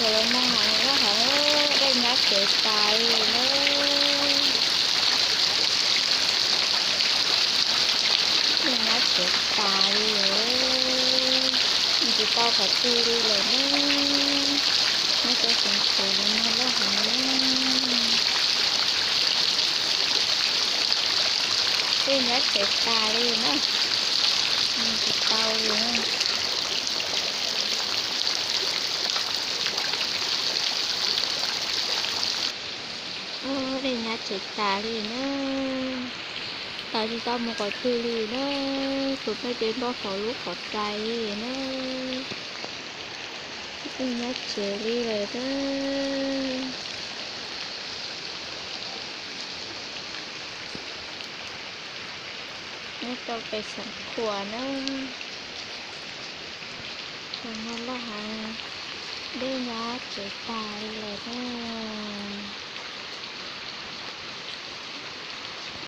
Los no loj heev, dej nyab tsev tas li na. Dej nyab tsev tas li lawm, mus tsis tau qhov twg li lawm ne. Nyob rau xeev Xus no loj heev. Dej nyab tsev tas li na, mus tsis tau li na. Dej nyab tsev tas li na, tau tsis tau mus qhov twg li na. Tus peb peb npauj faus lub qhov rais li na. Dej nyab tsev li lawm na. Nyob rau pem Xeev Khuam na, los no loj heev, dej nyab tsev tas li lawm na.